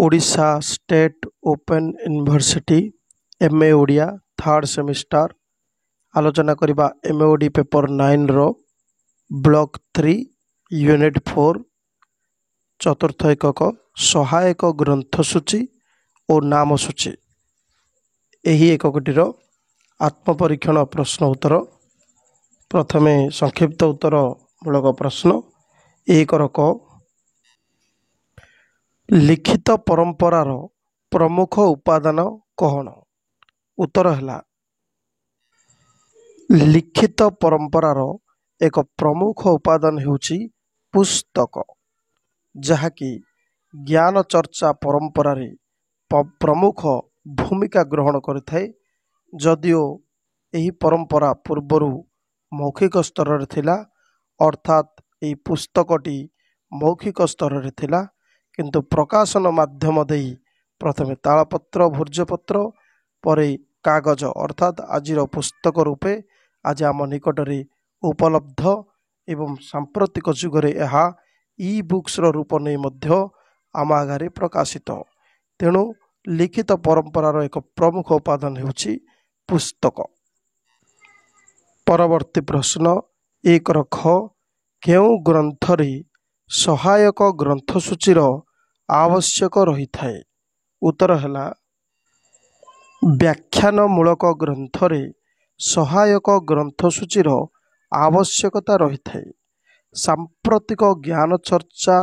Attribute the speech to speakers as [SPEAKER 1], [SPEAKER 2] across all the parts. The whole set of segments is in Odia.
[SPEAKER 1] Odisha state open university M A Odia third semester ଆଲୋଚନା କରିବା M A O D paper 9ର block 3 unit 4 ଚତୁର୍ଥ ଏକକ ସହାୟକ ଗ୍ରନ୍ଥସୂଚୀ ଓ ନାମସୂଚୀ। ଏହି ଏକକଟିର ଆତ୍ମପରୀକ୍ଷଣ ପ୍ରଶ୍ନ ଉତ୍ତର। ପ୍ରଥମେ ସଂକ୍ଷିପ୍ତ ଉତ୍ତର ମୂଳକ ପ୍ରଶ୍ନ 1ର କ, ଲିଖିତ ପରମ୍ପରାର ପ୍ରମୁଖ ଉପାଦାନ କହଣ? ଉତ୍ତର ହେଲା, ଲିଖିତ ପରମ୍ପରାର ଏକ ପ୍ରମୁଖ ଉପାଦାନ ହେଉଛି ପୁସ୍ତକ, ଯାହାକି ଜ୍ଞାନ ଚର୍ଚ୍ଚା ପରମ୍ପରାରେ ପ୍ରମୁଖ ଭୂମିକା ଗ୍ରହଣ କରିଥାଏ। ଯଦିଓ ଏହି ପରମ୍ପରା ପୂର୍ବରୁ ମୌଖିକ ସ୍ତରରେ ଥିଲା, ଅର୍ଥାତ୍ ଏହି ପୁସ୍ତକଟି ମୌଖିକ ସ୍ତରରେ ଥିଲା, କିନ୍ତୁ ପ୍ରକାଶନ ମାଧ୍ୟମ ଦେଇ ପ୍ରଥମେ ତାଳପତ୍ର, ଭୂର୍ଜପତ୍ର, ପରେ କାଗଜ, ଅର୍ଥାତ୍ ଆଜିର ପୁସ୍ତକ ରୂପେ ଆଜି ଆମ ନିକଟରେ ଉପଲବ୍ଧ ଏବଂ ସାମ୍ପ୍ରତିକ ଯୁଗରେ ଏହା ଇ ବୁକ୍ସର ରୂପ ନେଇ ମଧ୍ୟ ଆମ ଆଗରେ ପ୍ରକାଶିତ। ତେଣୁ ଲିଖିତ ପରମ୍ପରାର ଏକ ପ୍ରମୁଖ ଉପାଦାନ ହେଉଛି ପୁସ୍ତକ। ପରବର୍ତ୍ତୀ ପ୍ରଶ୍ନ 1ର ଖ, କେଉଁ ଗ୍ରନ୍ଥରେ ସହାୟକ ଗ୍ରନ୍ଥସୂଚୀର ଆବଶ୍ୟକ ରହିଥାଏ? ଉତ୍ତର ହେଲା, ବ୍ୟାଖ୍ୟାନମୂଳକ ଗ୍ରନ୍ଥରେ ସହାୟକ ଗ୍ରନ୍ଥସୂଚୀର ଆବଶ୍ୟକତା ରହିଥାଏ। ସାମ୍ପ୍ରତିକ ଜ୍ଞାନ ଚର୍ଚ୍ଚା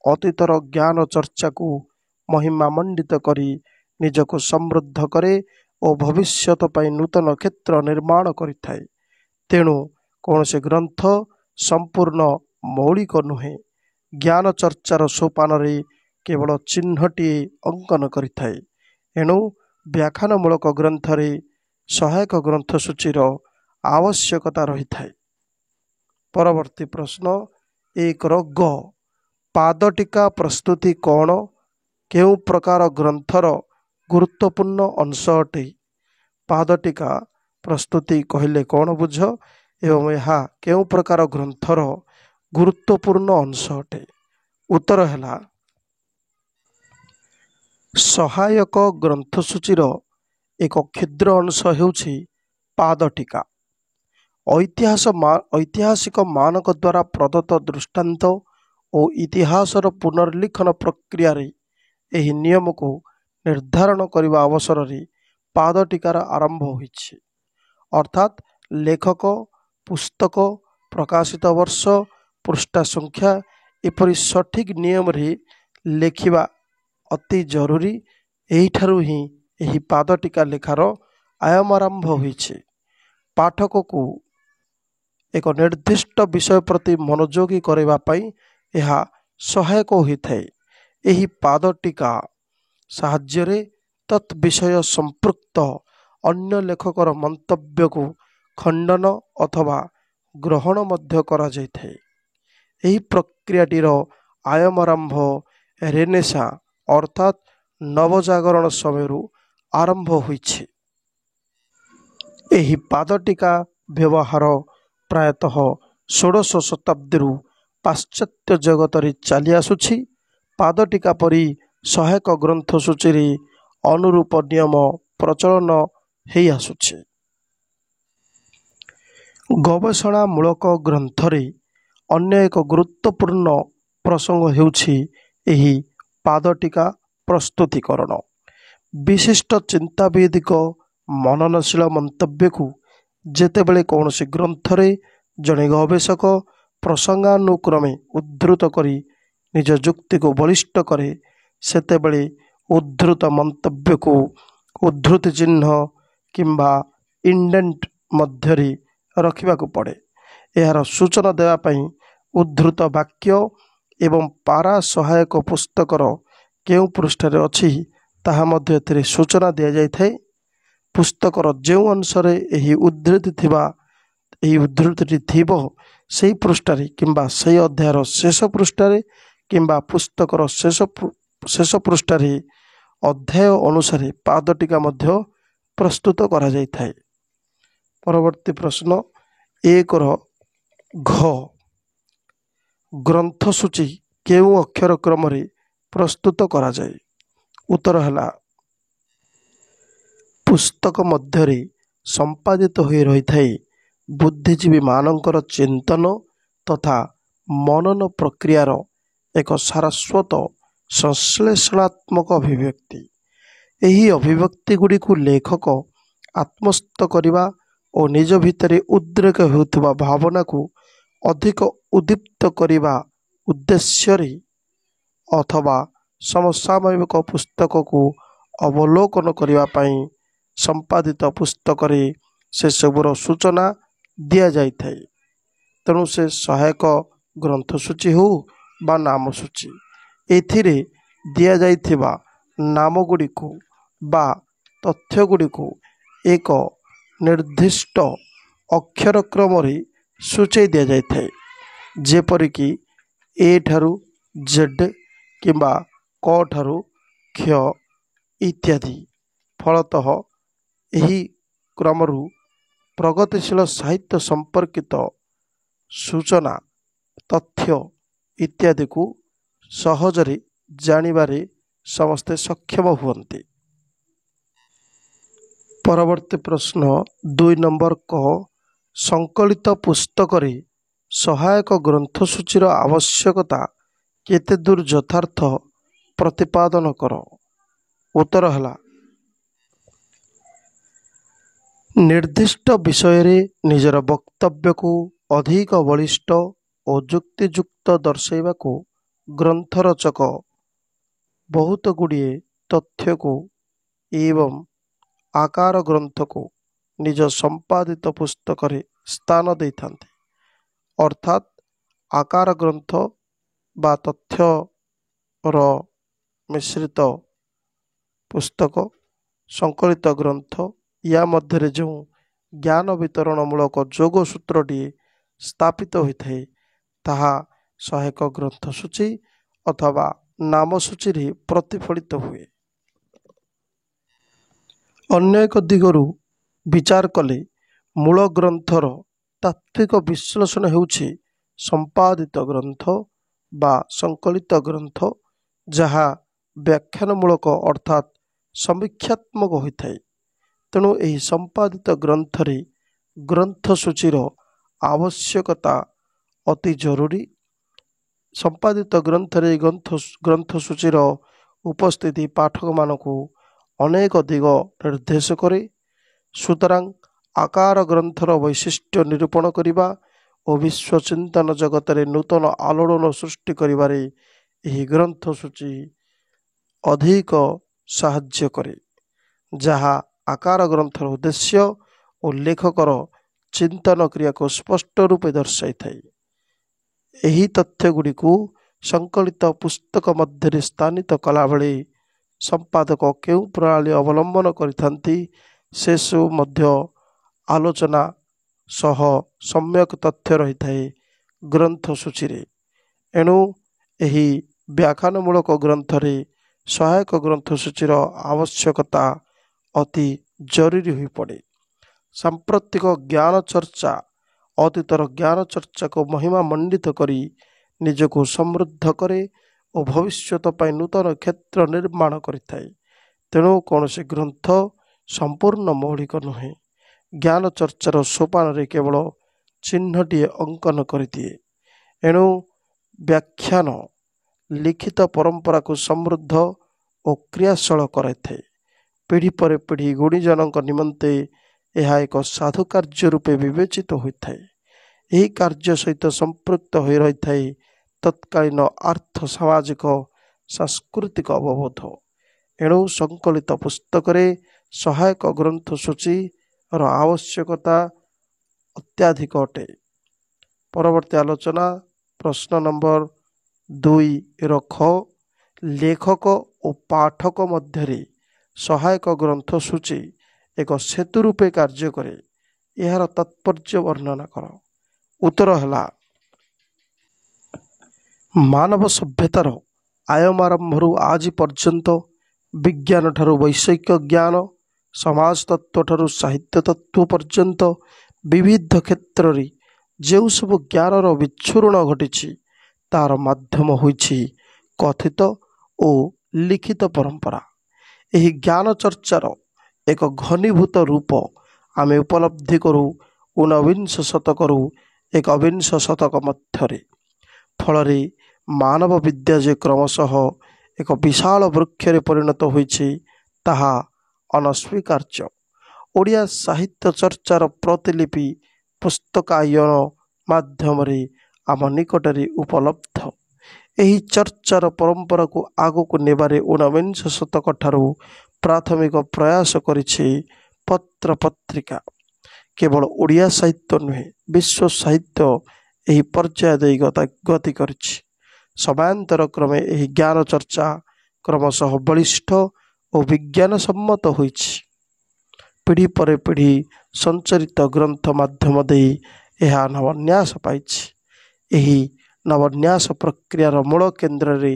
[SPEAKER 1] ଅତୀତର ଜ୍ଞାନ ଚର୍ଚ୍ଚାକୁ ମହିମାମଣ୍ଡିତ କରି ନିଜକୁ ସମୃଦ୍ଧ କରେ ଓ ଭବିଷ୍ୟତ ପାଇଁ ନୂତନ କ୍ଷେତ୍ର ନିର୍ମାଣ କରିଥାଏ। ତେଣୁ କୌଣସି ଗ୍ରନ୍ଥ ସମ୍ପୂର୍ଣ୍ଣ ମୌଳିକ ନୁହେଁ, ଜ୍ଞାନ ଚର୍ଚ୍ଚାର ସୋପାନରେ କେବଳ ଚିହ୍ନଟିଏ ଅଙ୍କନ କରିଥାଏ। ଏଣୁ ବ୍ୟାଖ୍ୟାନମୂଳକ ଗ୍ରନ୍ଥରେ ସହାୟକ ଗ୍ରନ୍ଥସୂଚୀର ଆବଶ୍ୟକତା ରହିଥାଏ। ପରବର୍ତ୍ତୀ ପ୍ରଶ୍ନ 1ର ଗ, ପାଦଟୀକା ପ୍ରସ୍ତୁତି କ'ଣ? କେଉଁ ପ୍ରକାର ଗ୍ରନ୍ଥର ଗୁରୁତ୍ୱପୂର୍ଣ୍ଣ ଅଂଶ ଅଟେ? ପାଦଟୀକା ପ୍ରସ୍ତୁତି କହିଲେ କ'ଣ ବୁଝ ଏବଂ ଏହା କେଉଁ ପ୍ରକାର ଗ୍ରନ୍ଥର ଗୁରୁତ୍ୱପୂର୍ଣ୍ଣ ଅଂଶ ଅଟେ? ଉତ୍ତର ହେଲା, ସହାୟକ ଗ୍ରନ୍ଥସୂଚୀର ଏକ କ୍ଷୁଦ୍ର ଅଂଶ ହେଉଛି ପାଦଟୀକା। ଐତିହାସିକ ମାନଙ୍କ ଦ୍ୱାରା ପ୍ରଦତ୍ତ ଦୃଷ୍ଟାନ୍ତ ଓ ଇତିହାସର ପୁନର୍ଲିଖନ ପ୍ରକ୍ରିୟାରେ ଏହି ନିୟମକୁ ନିର୍ଦ୍ଧାରଣ କରିବା ଅବସରରେ ପାଦଟୀକାର ଆରମ୍ଭ ହୋଇଛି। ଅର୍ଥାତ୍ ଲେଖକ, ପୁସ୍ତକ, ପ୍ରକାଶିତ ବର୍ଷ, ପୃଷ୍ଠା ସଂଖ୍ୟା ଏପରି ସଠିକ୍ ନିୟମରେ ଲେଖିବା ଅତି ଜରୁରୀ। ଏହିଠାରୁ ହିଁ ଏହି ପାଦଟୀକା ଲେଖାର ଆୟମାରମ୍ଭ ହୋଇଛି। ପାଠକକୁ ଏକ ନିର୍ଦ୍ଦିଷ୍ଟ ବିଷୟ ପ୍ରତି ମନୋଯୋଗୀ କରାଇବା ପାଇଁ ଏହା ସହାୟକ ହୋଇଥାଏ। ଏହି ପାଦଟୀକା ସାହାଯ୍ୟରେ ତତ୍ ବିଷୟ ସମ୍ପୃକ୍ତ ଅନ୍ୟ ଲେଖକର ମନ୍ତବ୍ୟକୁ ଖଣ୍ଡନ ଅଥବା ଗ୍ରହଣ ମଧ୍ୟ କରାଯାଇଥାଏ। ଏହି ପ୍ରକ୍ରିୟାଟିର ଆୟମାରମ୍ଭ ରେନେସା ଅର୍ଥାତ୍ ନବଜାଗରଣ ସମୟରୁ ଆରମ୍ଭ ହୋଇଛି। ଏହି ପାଦଟୀକା ବ୍ୟବହାର ପ୍ରାୟତଃ ଷୋଡ଼ଶ ଶତାବ୍ଦୀରୁ ପାଶ୍ଚାତ୍ୟ ଜଗତରେ ଚାଲି ଆସୁଛି। ପାଦଟୀକା ପରି ସହାୟକ ଗ୍ରନ୍ଥସୂଚୀରେ ଅନୁରୂପ ନିୟମ ପ୍ରଚଳନ ହେଇ ଆସୁଛି। ଗବେଷଣାମୂଳକ ଗ୍ରନ୍ଥରେ ଅନ୍ୟ ଏକ ଗୁରୁତ୍ୱପୂର୍ଣ୍ଣ ପ୍ରସଙ୍ଗ ହେଉଛି ଏହି ପାଦଟୀକା ପ୍ରସ୍ତୁତିକରଣ। ବିଶିଷ୍ଟ ଚିନ୍ତାବିଦଙ୍କ ମନନଶୀଳ ମନ୍ତବ୍ୟକୁ ଯେତେବେଳେ କୌଣସି ଗ୍ରନ୍ଥରେ ଜଣେ ଗବେଷକ ପ୍ରସଙ୍ଗାନୁକ୍ରମେ ଉଦ୍ଧୃତ କରି ନିଜ ଯୁକ୍ତିକୁ ବଳିଷ୍ଠ କରେ, ସେତେବେଳେ ଉଦ୍ଧୃତ ମନ୍ତବ୍ୟକୁ ଉଦ୍ଧୃତି ଚିହ୍ନ କିମ୍ବା ଇଣ୍ଡେଣ୍ଟ ମଧ୍ୟରେ ରଖିବାକୁ ପଡ଼େ। ଏହାର ସୂଚନା ଦେବା ପାଇଁ ଉଦ୍ଧୃତ ବାକ୍ୟ ଏବଂ ପାରା ସହାୟକ ପୁସ୍ତକର କେଉଁ ପୃଷ୍ଠାରେ ଅଛି ତାହା ମଧ୍ୟ ଏଥିରେ ସୂଚନା ଦିଆଯାଇଥାଏ। ପୁସ୍ତକର ଯେଉଁ ଅଂଶରେ ଏହି ଉଦ୍ଧୃତି ଥିବା ଏହି ଉଦ୍ଧୃତିଟି ଥିବ, ସେହି ପୃଷ୍ଠାରେ କିମ୍ବା ସେହି ଅଧ୍ୟାୟର ଶେଷ ପୃଷ୍ଠାରେ କିମ୍ବା ପୁସ୍ତକର ଶେଷ ପୃଷ୍ଠାରେ ଅଧ୍ୟାୟ ଅନୁସାରେ ପାଦଟୀକା ମଧ୍ୟ ପ୍ରସ୍ତୁତ କରାଯାଇଥାଏ। ପରବର୍ତ୍ତୀ ପ୍ରଶ୍ନ 1ର ଘ, ଗ୍ରନ୍ଥସୂଚୀ କେଉଁ ଅକ୍ଷର କ୍ରମରେ ପ୍ରସ୍ତୁତ କରାଯାଏ? ଉତ୍ତର ହେଲା, ପୁସ୍ତକ ମଧ୍ୟରେ ସମ୍ପାଦିତ ହୋଇ ରହିଥାଏ ବୁଦ୍ଧିଜୀବୀମାନଙ୍କର ଚିନ୍ତନ ତଥା ମନନ ପ୍ରକ୍ରିୟାର ଏକ ସାରସ୍ୱତ ସଂଶ୍ଳେଷଣାତ୍ମକ ଅଭିବ୍ୟକ୍ତି। ଏହି ଅଭିବ୍ୟକ୍ତିଗୁଡ଼ିକୁ ଲେଖକ ଆତ୍ମସ୍ଥ କରିବା ଓ ନିଜ ଭିତରେ ଉଦ୍ରେକ ହେଉଥିବା ଭାବନାକୁ ଅଧିକ ଉଦ୍ଦୀପ୍ତ କରିବା ଉଦ୍ଦେଶ୍ୟରେ ଅଥବା ସମସାମୟିକ ପୁସ୍ତକକୁ ଅବଲୋକନ କରିବା ପାଇଁ ସମ୍ପାଦିତ ପୁସ୍ତକରେ ସେସବୁର ସୂଚନା ଦିଆଯାଇଥାଏ। ତେଣୁ ସେ ସହାୟକ ଗ୍ରନ୍ଥସୂଚୀ ହେଉ ବା ନାମସୂଚୀ, ଏଥିରେ ଦିଆଯାଇଥିବା ନାମଗୁଡ଼ିକୁ ବା ତଥ୍ୟଗୁଡ଼ିକୁ ଏକ ନିର୍ଦ୍ଦିଷ୍ଟ ଅକ୍ଷର କ୍ରମରେ ସୂଚାଇ ଦିଆଯାଇଥାଏ, ଯେପରିକି ଏ ଠାରୁ ଜେଡ଼୍ କିମ୍ବା କ ଠାରୁ କ୍ଷ ଇତ୍ୟାଦି। ଫଳତଃ ଏହି କ୍ରମରୁ ପ୍ରଗତିଶୀଳ ସାହିତ୍ୟ ସମ୍ପର୍କିତ ସୂଚନା, ତଥ୍ୟ ଇତ୍ୟାଦିକୁ ସହଜରେ ଜାଣିବାରେ ସମସ୍ତେ ସକ୍ଷମ ହୁଅନ୍ତି। ପରବର୍ତ୍ତୀ ପ୍ରଶ୍ନ 2 ନମ୍ବର କ, ସଂକଳିତ ପୁସ୍ତକରେ ସହାୟକ ଗ୍ରନ୍ଥସୂଚୀର ଆବଶ୍ୟକତା କେତେ ଦୂର ଯଥାର୍ଥ ପ୍ରତିପାଦନ କର। ଉତ୍ତର ହେଲା, ନିର୍ଦ୍ଦିଷ୍ଟ ବିଷୟରେ ନିଜର ବକ୍ତବ୍ୟକୁ ଅଧିକ ବଳିଷ୍ଠ ଓ ଯୁକ୍ତିଯୁକ୍ତ ଦର୍ଶାଇବାକୁ ଗ୍ରନ୍ଥରଚକ ବହୁତ ଗୁଡ଼ିଏ ତଥ୍ୟକୁ ଏବଂ ଆକାର ଗ୍ରନ୍ଥକୁ ନିଜ ସମ୍ପାଦିତ ପୁସ୍ତକରେ ସ୍ଥାନ ଦେଇଥାନ୍ତି। ଅର୍ଥାତ୍ ଆକାର ଗ୍ରନ୍ଥ ବା ତଥ୍ୟର ମିଶ୍ରିତ ପୁସ୍ତକ, ସଂକଳିତ ଗ୍ରନ୍ଥ, ୟା ମଧ୍ୟରେ ଯେଉଁ ଜ୍ଞାନ ବିତରଣମୂଳକ ଯୋଗସୂତ୍ରଟିଏ ସ୍ଥାପିତ ହୋଇଥାଏ, ତାହା ସହାୟକ ଗ୍ରନ୍ଥସୂଚୀ ଅଥବା ନାମସୂଚୀରେ ପ୍ରତିଫଳିତ ହୁଏ। ଅନ୍ୟ ଏକ ଦିଗରୁ ବିଚାର କଲେ ମୂଳ ଗ୍ରନ୍ଥର ତାତ୍ତ୍ୱିକ ବିଶ୍ଳେଷଣ ହେଉଛି ସମ୍ପାଦିତ ଗ୍ରନ୍ଥ ବା ସଂକଳିତ ଗ୍ରନ୍ଥ, ଯାହା ବ୍ୟାଖ୍ୟାନମୂଳକ ଅର୍ଥାତ୍ ସମୀକ୍ଷାତ୍ମକ ହୋଇଥାଏ। ତେଣୁ ଏହି ସମ୍ପାଦିତ ଗ୍ରନ୍ଥରେ ଗ୍ରନ୍ଥସୂଚୀର ଆବଶ୍ୟକତା ଅତି ଜରୁରୀ। ସମ୍ପାଦିତ ଗ୍ରନ୍ଥରେ ଗ୍ରନ୍ଥସୂଚୀର ଉପସ୍ଥିତି ପାଠକମାନଙ୍କୁ ଅନେକ ଦିଗ ନିର୍ଦ୍ଦେଶ କରେ। ସୁତରାଂ ଆକାର ଗ୍ରନ୍ଥର ବୈଶିଷ୍ଟ୍ୟ ନିରୂପଣ କରିବା ଓ ବିଶ୍ୱ ଚିନ୍ତନ ଜଗତରେ ନୂତନ ଆଲୋଡ଼ନ ସୃଷ୍ଟି କରିବାରେ ଏହି ଗ୍ରନ୍ଥସୂଚୀ ଅଧିକ ସାହାଯ୍ୟ କରେ, ଯାହା ଆକାର ଗ୍ରନ୍ଥର ଉଦ୍ଦେଶ୍ୟ ଓ ଲେଖକର ଚିନ୍ତନ କ୍ରିୟାକୁ ସ୍ପଷ୍ଟ ରୂପେ ଦର୍ଶାଇଥାଏ। ଏହି ତଥ୍ୟଗୁଡ଼ିକୁ ସଂକଳିତ ପୁସ୍ତକ ମଧ୍ୟରେ ସ୍ଥାନିତ କଲାବେଳେ ସମ୍ପାଦକ କେଉଁ ପ୍ରଣାଳୀ ଅବଲମ୍ବନ କରିଥାନ୍ତି, ସେସବୁ ମଧ୍ୟ ଆଲୋଚନା ସହ ସମ୍ୟକ ତଥ୍ୟ ରହିଥାଏ ଗ୍ରନ୍ଥସୂଚୀରେ। ଏଣୁ ଏହି ବ୍ୟାଖ୍ୟାନମୂଳକ ଗ୍ରନ୍ଥରେ ସହାୟକ ଗ୍ରନ୍ଥସୂଚୀର ଆବଶ୍ୟକତା ଅତି ଜରୁରୀ ହୋଇପଡ଼େ। ସାମ୍ପ୍ରତିକ ଜ୍ଞାନ ଚର୍ଚ୍ଚା ଅତୀତର ଜ୍ଞାନ ଚର୍ଚ୍ଚାକୁ ମହିମା ମଣ୍ଡିତ କରି ନିଜକୁ ସମୃଦ୍ଧ କରେ ଓ ଭବିଷ୍ୟତ ପାଇଁ ନୂତନ କ୍ଷେତ୍ର ନିର୍ମାଣ କରିଥାଏ। ତେଣୁ କୌଣସି ଗ୍ରନ୍ଥ ସମ୍ପୂର୍ଣ୍ଣ ମୌଳିକ ନୁହେଁ, ଜ୍ଞାନ ଚର୍ଚ୍ଚାର ସୋପାନରେ କେବଳ ଚିହ୍ନଟିଏ ଅଙ୍କନ କରିଦିଏ। ଏଣୁ ବ୍ୟାଖ୍ୟାନ ଲିଖିତ ପରମ୍ପରାକୁ ସମୃଦ୍ଧ ଓ କ୍ରିୟାଶୀଳ କରାଇଥାଏ। ପିଢ଼ି ପରେ ପିଢ଼ି ଗୁଣୀଜନଙ୍କ ନିମନ୍ତେ ଏହା ଏକ ସାଧୁ କାର୍ଯ୍ୟ ରୂପେ ବିବେଚିତ ହୋଇଥାଏ। ଏହି କାର୍ଯ୍ୟ ସହିତ ସମ୍ପୃକ୍ତ ହୋଇ ରହିଥାଏ ତତ୍କାଳୀନ ଆର୍ଥ ସାମାଜିକ ସାଂସ୍କୃତିକ ଅବବୋଧ। ଏଣୁ ସଂକଳିତ ପୁସ୍ତକରେ ସହାୟକ ଗ୍ରନ୍ଥସୂଚୀର ଆବଶ୍ୟକତା ଅତ୍ୟାଧିକ ଅଟେ। ପରବର୍ତ୍ତୀ ଆଲୋଚନା ପ୍ରଶ୍ନ ନମ୍ବର 2 ଖ, ଲେଖକ ଓ ପାଠକ ମଧ୍ୟରେ ସହାୟକ ଗ୍ରନ୍ଥସୂଚୀ ଏକ ସେତୁ ରୂପେ କାର୍ଯ୍ୟ କରେ, ଏହାର ତାତ୍ପର୍ଯ୍ୟ ବର୍ଣ୍ଣନା କର। ଉତ୍ତର ହେଲା, ମାନବ ସଭ୍ୟତାର ଆୟମାରମ୍ଭରୁ ଆଜି ପର୍ଯ୍ୟନ୍ତ ବିଜ୍ଞାନଠାରୁ ବୈଷୟିକ ଜ୍ଞାନ, ସମାଜତତ୍ତ୍ୱଠାରୁ ସାହିତ୍ୟ ତତ୍ତ୍ୱ ପର୍ଯ୍ୟନ୍ତ ବିବିଧ କ୍ଷେତ୍ରରେ ଯେଉଁ ସବୁ ଜ୍ଞାନର ବିଚ୍ଛୁରଣ ଘଟିଛି, ତାର ମାଧ୍ୟମ ହୋଇଛି କଥିତ ଓ ଲିଖିତ ପରମ୍ପରା। ଏହି ଜ୍ଞାନ ଚର୍ଚ୍ଚାର ଏକ ଘନୀଭୂତ ରୂପ ଆମେ ଉପଲବ୍ଧି କରୁ ଊନବିଂଶ ଶତକରୁ ଏକବିଂଶ ଶତକ ମଧ୍ୟରେ। ଫଳରେ ମାନବ ବିଦ୍ୟା ଯେ କ୍ରମଶଃ ଏକ ବିଶାଳ ବୃକ୍ଷରେ ପରିଣତ ହୋଇଛି, ତାହା ଅନସ୍ୱୀକାର୍ଯ୍ୟ। ଓଡ଼ିଆ ସାହିତ୍ୟ ଚର୍ଚ୍ଚାର ପ୍ରତିଲିପି ପୁସ୍ତକାୟନ ମାଧ୍ୟମରେ ଆମ ନିକଟରେ ଉପଲବ୍ଧ। ଏହି ଚର୍ଚ୍ଚାର ପରମ୍ପରାକୁ ଆଗକୁ ନେବାରେ ଊନବିଂଶ ଶତକଠାରୁ ପ୍ରାଥମିକ ପ୍ରୟାସ କରିଛି ପତ୍ରପତ୍ରିକା। କେବଳ ଓଡ଼ିଆ ସାହିତ୍ୟ ନୁହେଁ, ବିଶ୍ୱ ସାହିତ୍ୟ ଏହି ପର୍ଯ୍ୟାୟ ଦେଇ ଗତି କରିଛି। ସମୟାନ୍ତର କ୍ରମେ ଏହି ଜ୍ଞାନ ଚର୍ଚ୍ଚା କ୍ରମଶଃ ବଳିଷ୍ଠ ଓ ବିଜ୍ଞାନସମ୍ମତ ହୋଇଛି। ପିଢ଼ି ପରେ ପିଢ଼ି ସଞ୍ଚରିତ ଗ୍ରନ୍ଥ ମାଧ୍ୟମ ଦେଇ ଏହା ନବନ୍ୟାସ ପାଇଛି। ଏହି ନବନ୍ୟାସ ପ୍ରକ୍ରିୟାର ମୂଳ କେନ୍ଦ୍ରରେ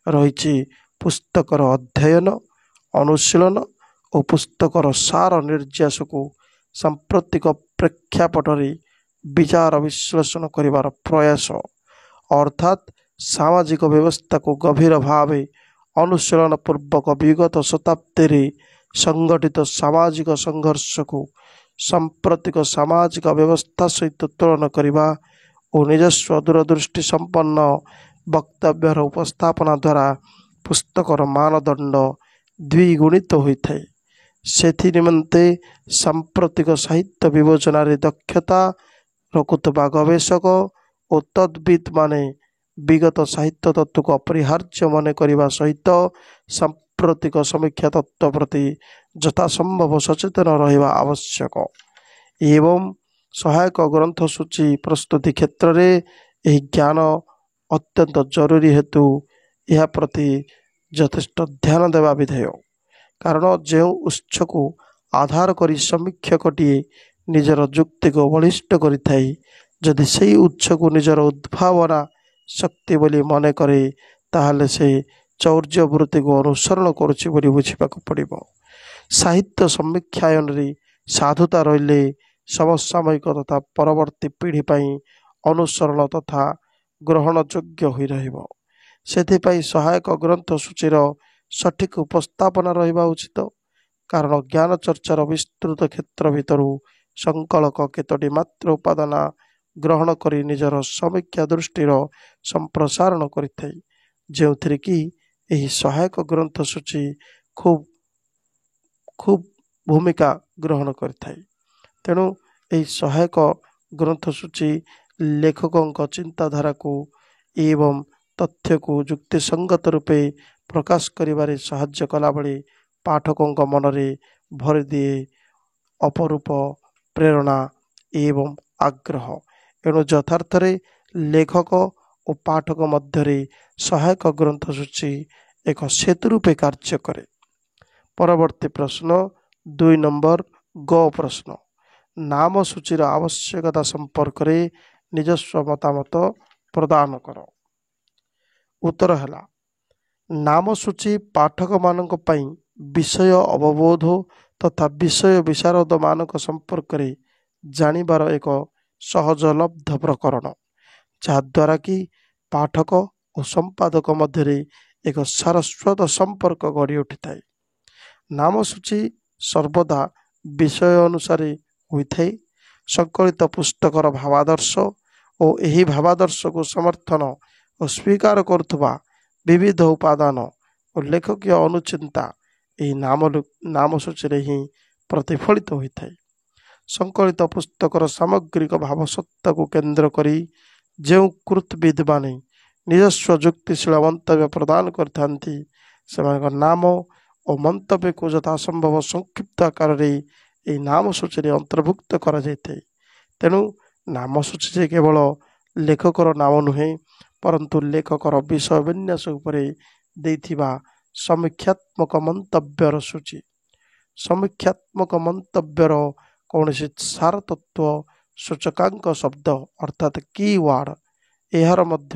[SPEAKER 1] ରହିଛି ପୁସ୍ତକର ଅଧ୍ୟୟନ, ଅନୁଶୀଳନ ଓ ପୁସ୍ତକର ସାର ନିର୍ଯାସକୁ ସାମ୍ପ୍ରତିକ ପ୍ରେକ୍ଷାପଟରେ ବିଚାର ବିଶ୍ଳେଷଣ କରିବାର ପ୍ରୟାସ। ଅର୍ଥାତ୍ ସାମାଜିକ ବ୍ୟବସ୍ଥାକୁ ଗଭୀର ଭାବେ ଅନୁଶୀଳନ ପୂର୍ବକ ବିଗତ ଶତାବ୍ଦୀରେ ସଂଗଠିତ ସାମାଜିକ ସଂଘର୍ଷକୁ ସାମ୍ପ୍ରତିକ ସାମାଜିକ ବ୍ୟବସ୍ଥା ସହିତ ତୁଳନା କରିବା ଓ ନିଜସ୍ୱ ଦୂରଦୃଷ୍ଟି ସମ୍ପନ୍ନ ବକ୍ତବ୍ୟର ଉପସ୍ଥାପନା ଦ୍ୱାରା ପୁସ୍ତକର ମାନଦଣ୍ଡ ଦ୍ୱିଗୁଣିତ ହୋଇଥାଏ। ସେଥି ନିମନ୍ତେ ସାମ୍ପ୍ରତିକ ସାହିତ୍ୟ ବିବେଚନାରେ ଦକ୍ଷତା ରଖୁଥିବା ଗବେଷକ ଓ ତଦ୍ବିତ୍ମାନେ ବିଗତ ସାହିତ୍ୟ ତତ୍ତ୍ୱକୁ ଅପରିହାର୍ଯ୍ୟ ମନେ କରିବା ସହିତ ସାମ୍ପ୍ରତିକ ସମୀକ୍ଷା ତତ୍ତ୍ୱ ପ୍ରତି ଯଥାସମ୍ଭବ ସଚେତନ ରହିବା ଆବଶ୍ୟକ ଏବଂ ସହାୟକ ଗ୍ରନ୍ଥସୂଚୀ ପ୍ରସ୍ତୁତି କ୍ଷେତ୍ରରେ ଏହି ଜ୍ଞାନ ଅତ୍ୟନ୍ତ ଜରୁରୀ ହେତୁ ଏହା ପ୍ରତି ଯଥେଷ୍ଟ ଧ୍ୟାନ ଦେବା ବିଧେୟ। କାରଣ ଯେଉଁ ଉତ୍ସକୁ ଆଧାର କରି ସମୀକ୍ଷକଟିଏ ନିଜର ଯୁକ୍ତିକୁ ବଳିଷ୍ଠ କରିଥାଏ, ଯଦି ସେଇ ଉତ୍ସକୁ ନିଜର ଉଦ୍ଭାବନା ଶକ୍ତି ବୋଲି ମନେ କରେ, ତାହେଲେ ସେ ଚୌର୍ଯ୍ୟ ବୃତ୍ତିକୁ ଅନୁସରଣ କରୁଛି ବୋଲି ବୁଝିବାକୁ ପଡ଼ିବ। ସାହିତ୍ୟ ସମୀକ୍ଷାୟନରେ ସାଧୁତା ରହିଲେ ସମସାମୟିକ ତଥା ପରବର୍ତ୍ତୀ ପିଢ଼ି ପାଇଁ ଅନୁସରଣ ତଥା ଗ୍ରହଣଯୋଗ୍ୟ ହୋଇ ରହିବ। ସେଥିପାଇଁ ସହାୟକ ଗ୍ରନ୍ଥ ସୂଚୀର ସଠିକ୍ ଉପସ୍ଥାପନା ରହିବା ଉଚିତ। କାରଣ ଜ୍ଞାନ ଚର୍ଚ୍ଚାର ବିସ୍ତୃତ କ୍ଷେତ୍ର ଭିତରୁ ସଂକଳକ କେତୋଟି ମାତ୍ର ଉପାଦାନ ଗ୍ରହଣ କରି ନିଜର ସମୀକ୍ଷା ଦୃଷ୍ଟିର ସମ୍ପ୍ରସାରଣ କରିଥାଏ, ଯେଉଁଥିରେ କି ଏହି ସହାୟକ ଗ୍ରନ୍ଥ ସୂଚୀ ଖୁବ୍ ଖୁବ୍ ଭୂମିକା ଗ୍ରହଣ କରିଥାଏ। ତେଣୁ ଏହି ସହାୟକ ଗ୍ରନ୍ଥସୂଚୀ ଲେଖକଙ୍କ ଚିନ୍ତାଧାରାକୁ ଏବଂ ତଥ୍ୟକୁ ଯୁକ୍ତିସଙ୍ଗତ ରୂପେ ପ୍ରକାଶ କରିବାରେ ସାହାଯ୍ୟ କଲାଭଳି ପାଠକଙ୍କ ମନରେ ଭରିଦିଏ ଅପରୂପ ପ୍ରେରଣା ଏବଂ ଆଗ୍ରହ। ଏଣୁ ଯଥାର୍ଥରେ ଲେଖକ ଓ ପାଠକ ମଧ୍ୟରେ ସହାୟକ ଗ୍ରନ୍ଥସୂଚୀ ଏକ ସେତୁ ରୂପେ କାର୍ଯ୍ୟ କରେ। ପରବର୍ତ୍ତୀ ପ୍ରଶ୍ନ 2 ନମ୍ବର ଗ ପ୍ରଶ୍ନ, ନାମ ସୂଚୀର ଆବଶ୍ୟକତା ସମ୍ପର୍କରେ ନିଜସ୍ୱ ମତାମତ ପ୍ରଦାନ କର। ଉତ୍ତର ହେଲା, ନାମସୂଚୀ ପାଠକମାନଙ୍କ ପାଇଁ ବିଷୟ ଅବବୋଧ ତଥା ବିଷୟ ବିଶାରଦମାନଙ୍କ ସମ୍ପର୍କରେ ଜାଣିବାର ଏକ ସହଜଲବ୍ଧ ପ୍ରକରଣ, ଯାହାଦ୍ୱାରା କି ପାଠକ ଓ ସମ୍ପାଦକ ମଧ୍ୟରେ ଏକ ସାରସ୍ୱତ ସମ୍ପର୍କ ଗଢ଼ି ଉଠିଥାଏ। ନାମସୂଚୀ ସର୍ବଦା ବିଷୟ ଅନୁସାରେ ହୋଇଥାଏ। ସଂକଳିତ ପୁସ୍ତକର ଭାବାଦର୍ଶ ଓ ଏହି ଭାବାଦର୍ଶକୁ ସମର୍ଥନ ଓ ସ୍ୱୀକାର କରୁଥିବା ବିବିଧ ଉପାଦାନ ଓ ଲେଖକୀୟ ଅନୁଚିନ୍ତା ଏହି ନାମସୂଚୀରେ ହିଁ ପ୍ରତିଫଳିତ ହୋଇଥାଏ। ସଂକଳିତ ପୁସ୍ତକର ସାମଗ୍ରିକ ଭାବସତ୍ତାକୁ କେନ୍ଦ୍ର କରି ଯେଉଁ କୃତବିଦ୍ମାନେ ନିଜସ୍ୱ ଯୁକ୍ତିଶୀଳ ମନ୍ତବ୍ୟ ପ୍ରଦାନ କରିଥାନ୍ତି, ସେମାନଙ୍କ ନାମ ଓ ମନ୍ତବ୍ୟକୁ ଯଥାସମ୍ଭବ ସଂକ୍ଷିପ୍ତ ଆକାରରେ ଏହି ନାମସୂଚୀରେ ଅନ୍ତର୍ଭୁକ୍ତ କରାଯାଇଥାଏ। ତେଣୁ ନାମସୂଚୀ ଯେ କେବଳ ଲେଖକର ନାମ ନୁହେଁ, ପରନ୍ତୁ ଲେଖକର ବିଷୟ ବିନ୍ୟାସ ଉପରେ ଦେଇଥିବା ସମୀକ୍ଷାତ୍ମକ ମନ୍ତବ୍ୟର ସୂଚୀ। ସମୀକ୍ଷାତ୍ମକ ମନ୍ତବ୍ୟର କୌଣସି ସାରତତ୍ତ୍ୱ ସୂଚକାଙ୍କ ଶବ୍ଦ ଅର୍ଥାତ୍ କି ୱାର୍ଡ଼ ଏହାର ମଧ୍ୟ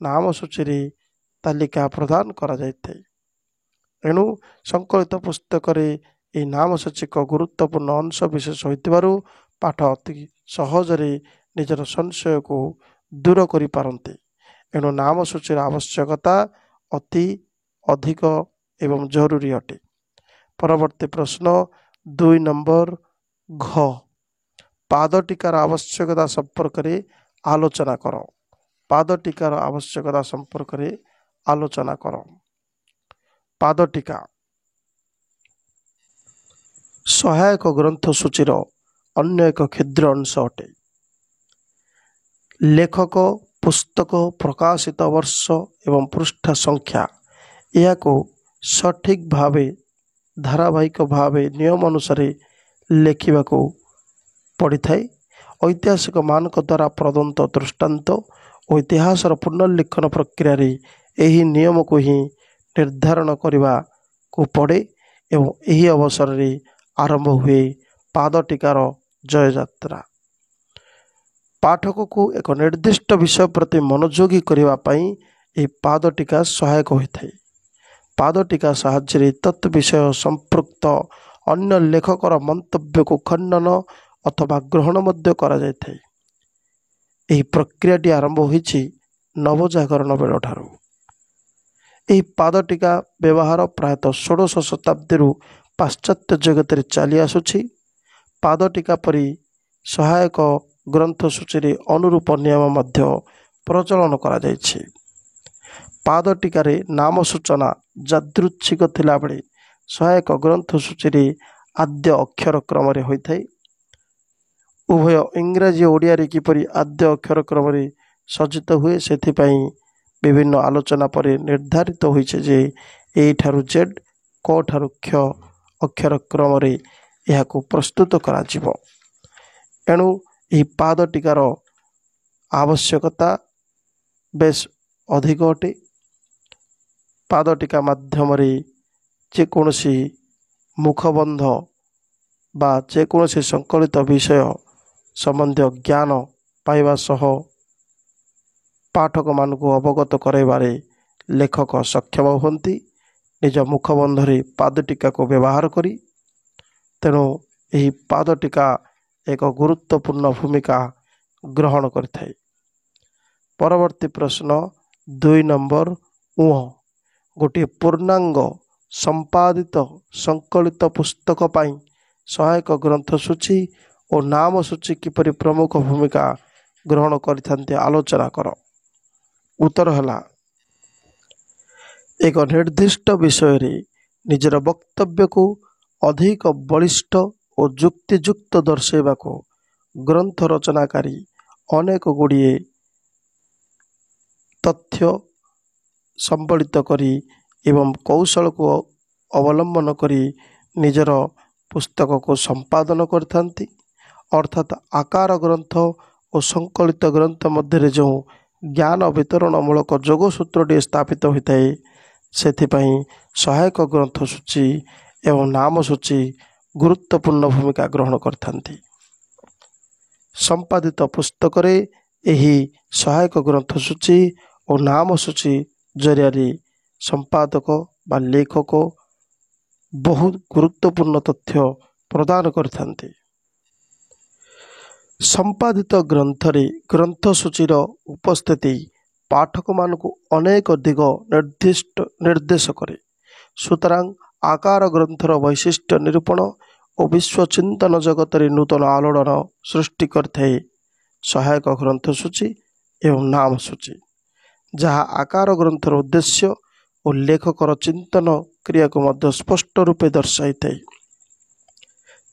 [SPEAKER 1] ନାମସୂଚୀରେ ତାଲିକା ପ୍ରଦାନ କରାଯାଇଥାଏ। ଏଣୁ ସଂକଳିତ ପୁସ୍ତକରେ ଏହି ନାମସୂଚୀ ଏକ ଗୁରୁତ୍ୱପୂର୍ଣ୍ଣ ଅଂଶ ବିଶେଷ ହୋଇଥିବାରୁ ପାଠ ଅତି ସହଜରେ ନିଜର ସଂଶୟକୁ ଦୂର କରିପାରନ୍ତି। ଏଣୁ ନାମସୂଚୀର ଆବଶ୍ୟକତା ଅତି ଅଧିକ ଏବଂ ଜରୁରୀ ଅଟେ। ପରବର୍ତ୍ତୀ ପ୍ରଶ୍ନ 2 ନମ୍ବର ଘ, ପାଦଟୀକାର ଆବଶ୍ୟକତା ସମ୍ପର୍କରେ ଆଲୋଚନା କର। ପାଦଟୀକାର ଆବଶ୍ୟକତା ସମ୍ପର୍କରେ ଆଲୋଚନା କର। ପାଦଟୀକା ସହାୟକ ଗ୍ରନ୍ଥ ସୂଚୀର ଅନ୍ୟ ଏକ କ୍ଷୁଦ୍ର ଅଂଶ ଅଟେ। ଲେଖକ, ପୁସ୍ତକ, ପ୍ରକାଶିତ ବର୍ଷ ଏବଂ ପୃଷ୍ଠା ସଂଖ୍ୟା ଏହାକୁ ସଠିକ୍ ଭାବେ ଧାରାବାହିକ ଭାବେ ନିୟମ ଅନୁସାରେ ଲେଖିବାକୁ ପଡ଼ିଥାଏ। ଐତିହାସିକମାନଙ୍କ ଦ୍ୱାରା ପ୍ରଦତ୍ତ ଦୃଷ୍ଟାନ୍ତ ଓ ଇତିହାସର ପୁନର୍ଲିଖନ ପ୍ରକ୍ରିୟାରେ ଏହି ନିୟମକୁ ହିଁ ନିର୍ଦ୍ଧାରଣ କରିବାକୁ ପଡ଼େ ଏବଂ ଏହି ଅବସରରେ ଆରମ୍ଭ ହୁଏ ପାଦଟୀକାର ଜୟଯାତ୍ରା। ପାଠକକୁ ଏକ ନିର୍ଦ୍ଦିଷ୍ଟ ବିଷୟ ପ୍ରତି ମନୋଯୋଗୀ କରିବା ପାଇଁ ଏହି ପାଦଟୀକା ସହାୟକ ହୋଇଥାଏ। ପାଦଟୀକା ସାହାଯ୍ୟରେ ତତ୍ ବିଷୟ ସମ୍ପୃକ୍ତ ଅନ୍ୟ ଲେଖକର ମନ୍ତବ୍ୟକୁ ଖଣ୍ଡନ ଅଥବା ଗ୍ରହଣ ମଧ୍ୟ କରାଯାଇଥାଏ। ଏହି ପ୍ରକ୍ରିୟାଟି ଆରମ୍ଭ ହୋଇଛି ନବଜାଗରଣ ବେଳଠାରୁ। ଏହି ପାଦଟୀକା ବ୍ୟବହାର ପ୍ରାୟତଃ 16ଶ ଶତାବ୍ଦୀରୁ ପାଶ୍ଚାତ୍ୟ ଜଗତରେ ଚାଲି ଆସୁଛି। ପାଦଟୀକା ପରି ସହାୟକ ଗ୍ରନ୍ଥ ସୂଚୀରେ ଅନୁରୂପ ନିୟମ ମଧ୍ୟ ପ୍ରଚଳନ କରାଯାଇଛି। ପାଦଟୀକାରେ ନାମ ସୂଚନା ଯାଦୃଚ୍ଛିକ ଥିଲାବେଳେ ସହାୟକ ଗ୍ରନ୍ଥ ସୂଚୀରେ ଆଦ୍ୟ ଅକ୍ଷର କ୍ରମରେ ହୋଇଥାଏ। ଉଭୟ ଇଂରାଜୀ ଓ ଓଡ଼ିଆରେ କିପରି ଆଦ୍ୟ ଅକ୍ଷର କ୍ରମରେ ସଜ୍ଜିତ ହୁଏ ସେଥିପାଇଁ ବିଭିନ୍ନ ଆଲୋଚନା ପରେ ନିର୍ଦ୍ଧାରିତ ହୋଇଛି ଯେ ଏ ଠାରୁ ଜେଡ୍, କ ଠାରୁ କ୍ଷ ଅକ୍ଷର କ୍ରମରେ ଏହାକୁ ପ୍ରସ୍ତୁତ କରାଯିବ। ଏଣୁ ଏହି ପାଦଟୀକାର ଆବଶ୍ୟକତା ବେଶ ଅଧିକ ଅଟେ। ପାଦଟୀକା ମାଧ୍ୟମରେ ଯେକୌଣସି ମୁଖବନ୍ଧ ବା ଯେକୌଣସି ସଂକଳିତ ବିଷୟ ସମ୍ବନ୍ଧୀୟ ଜ୍ଞାନ ପାଇବା ସହ ପାଠକମାନଙ୍କୁ ଅବଗତ କରାଇବାରେ ଲେଖକ ସକ୍ଷମ ହୁଅନ୍ତି ନିଜ ମୁଖବନ୍ଧରେ ପାଦଟୀକାକୁ ବ୍ୟବହାର କରି। ତେଣୁ ଏହି ପାଦଟୀକା ଏକ ଗୁରୁତ୍ୱପୂର୍ଣ୍ଣ ଭୂମିକା ଗ୍ରହଣ କରିଥାଏ। ପରବର୍ତ୍ତୀ ପ୍ରଶ୍ନ 2 ନମ୍ବର ଉଁ, ଗୋଟିଏ ପୂର୍ଣ୍ଣାଙ୍ଗ ସମ୍ପାଦିତ ସଂକଳିତ ପୁସ୍ତକ ପାଇଁ ସହାୟକ ଗ୍ରନ୍ଥ ସୂଚୀ ଓ ନାମ ସୂଚୀ କିପରି ପ୍ରମୁଖ ଭୂମିକା ଗ୍ରହଣ କରିଥାନ୍ତି ଆଲୋଚନା କର। ଉତ୍ତର ହେଲା, ଏକ ନିର୍ଦ୍ଦିଷ୍ଟ ବିଷୟରେ ନିଜର ବକ୍ତବ୍ୟକୁ ଅଧିକ ବଳିଷ୍ଠ ଓ ଯୁକ୍ତିଯୁକ୍ତ ଦର୍ଶାଇବାକୁ ଗ୍ରନ୍ଥ ରଚନାକାରୀ ଅନେକ ଗୁଡ଼ିଏ ତଥ୍ୟ ସମ୍ବଳିତ କରି ଏବଂ କୌଶଳକୁ ଅବଲମ୍ବନ କରି ନିଜର ପୁସ୍ତକକୁ ସମ୍ପାଦନ କରିଥାନ୍ତି। ଅର୍ଥାତ୍ ଆକାର ଗ୍ରନ୍ଥ ଓ ସଂକଳିତ ଗ୍ରନ୍ଥ ମଧ୍ୟରେ ଯେଉଁ ଜ୍ଞାନ ବିତରଣମୂଳକ ଯୋଗସୂତ୍ରଟିଏ ସ୍ଥାପିତ ହୋଇଥାଏ, ସେଥିପାଇଁ ସହାୟକ ଗ୍ରନ୍ଥ ସୂଚୀ ଏବଂ ନାମ ସୂଚୀ ଗୁରୁତ୍ୱପୂର୍ଣ୍ଣ ଭୂମିକା ଗ୍ରହଣ କରିଥାନ୍ତି। ସମ୍ପାଦିତ ପୁସ୍ତକରେ ଏହି ସହାୟକ ଗ୍ରନ୍ଥ ସୂଚୀ ଓ ନାମ ସୂଚୀ ଜରିଆରେ ସମ୍ପାଦକ ବା ଲେଖକ ବହୁତ ଗୁରୁତ୍ୱପୂର୍ଣ୍ଣ ତଥ୍ୟ ପ୍ରଦାନ କରିଥାନ୍ତି। ସମ୍ପାଦିତ ଗ୍ରନ୍ଥରେ ଗ୍ରନ୍ଥ ସୂଚୀର ଉପସ୍ଥିତି ପାଠକମାନଙ୍କୁ ଅନେକ ଦିଗ ନିର୍ଦ୍ଦେଶ କରେ। ସୁତରାଂ ଆକାର ଗ୍ରନ୍ଥର ବୈଶିଷ୍ଟ୍ୟ ନିରୂପଣ ଓ ବିଶ୍ୱ ଚିନ୍ତନ ଜଗତରେ ନୂତନ ଆଲୋଡ଼ନ ସୃଷ୍ଟି କରିଥାଏ ସହାୟକ ଗ୍ରନ୍ଥ ସୂଚୀ ଏବଂ ନାମ ସୂଚୀ, ଯାହା ଆକାର ଗ୍ରନ୍ଥର ଉଦ୍ଦେଶ୍ୟ ଓ ଲେଖକର ଚିନ୍ତନ କ୍ରିୟାକୁ ମଧ୍ୟ ସ୍ପଷ୍ଟ ରୂପେ ଦର୍ଶାଇଥାଏ।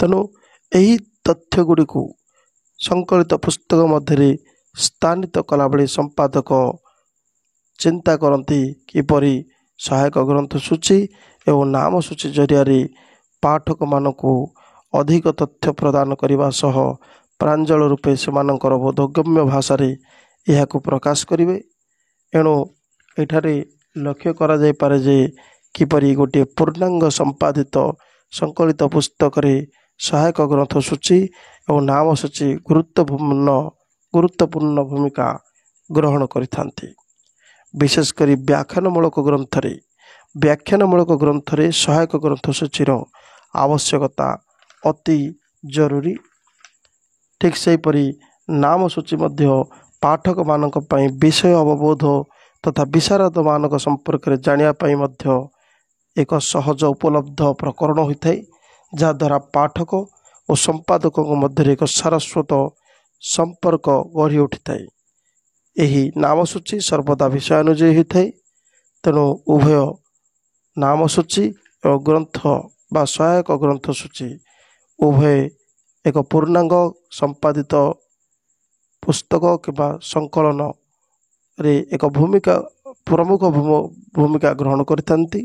[SPEAKER 1] ତେଣୁ ଏହି ତଥ୍ୟଗୁଡ଼ିକୁ ସଂକଳିତ ପୁସ୍ତକ ମଧ୍ୟରେ ସ୍ଥାନିତ କଲାବେଳେ ସମ୍ପାଦକ ଚିନ୍ତା କରନ୍ତି କିପରି ସହାୟକ ଗ୍ରନ୍ଥ ସୂଚୀ ଏବଂ ନାମ ସୂଚୀ ଜରିଆରେ ପାଠକମାନଙ୍କୁ ଅଧିକ ତଥ୍ୟ ପ୍ରଦାନ କରିବା ସହ ପ୍ରାଞ୍ଜଳ ରୂପେ ସେମାନଙ୍କର ବୋଧଗମ୍ୟ ଭାଷାରେ ଏହାକୁ ପ୍ରକାଶ କରିବେ। ଏଣୁ ଏଠାରେ ଲକ୍ଷ୍ୟ କରାଯାଇପାରେ ଯେ କିପରି ଗୋଟିଏ ପୂର୍ଣ୍ଣାଙ୍ଗ ସମ୍ପାଦିତ ସଂକଳିତ ପୁସ୍ତକରେ ସହାୟକ ଗ୍ରନ୍ଥ ସୂଚୀ ଏବଂ ନାମ ସୂଚୀ ଗୁରୁତ୍ୱପୂର୍ଣ୍ଣ ଭୂମିକା ଗ୍ରହଣ କରିଥାନ୍ତି। ବିଶେଷ କରି ବ୍ୟାଖ୍ୟାନମୂଳକ ଗ୍ରନ୍ଥରେ ସହାୟକ ଗ୍ରନ୍ଥ ସୂଚୀର ଆବଶ୍ୟକତା ଅତି ଜରୁରୀ। ଠିକ୍ ସେହିପରି ନାମ ସୂଚୀ ମଧ୍ୟ ପାଠକମାନଙ୍କ ପାଇଁ ବିଷୟ ଅବବୋଧ ତଥା ବିଶାରଦମାନଙ୍କ ସମ୍ପର୍କରେ ଜାଣିବା ପାଇଁ ମଧ୍ୟ ଏକ ସହଜ ଉପଲବ୍ଧ ପ୍ରକରଣ ହୋଇଥାଏ, ଯାହାଦ୍ୱାରା ପାଠକ ଓ ସମ୍ପାଦକଙ୍କ ମଧ୍ୟରେ ଏକ ସାରସ୍ୱତ ସମ୍ପର୍କ ଗଢ଼ି ଉଠିଥାଏ। ଏହି ନାମସୂଚୀ ସର୍ବଦା ବିଷୟାନୁଯାୟୀ ହୋଇଥାଏ। ତେଣୁ ଉଭୟ ନାମସୂଚୀ ଏବଂ ଗ୍ରନ୍ଥ ବା ସହାୟକ ଗ୍ରନ୍ଥ ସୂଚୀ ଉଭୟ ଏକ ପୂର୍ଣ୍ଣାଙ୍ଗ ସମ୍ପାଦିତ ପୁସ୍ତକ କିମ୍ବା ସଂକଳନରେ ଏକ ଭୂମିକା, ପ୍ରମୁଖ ଭୂମିକା ଗ୍ରହଣ କରିଥାନ୍ତି।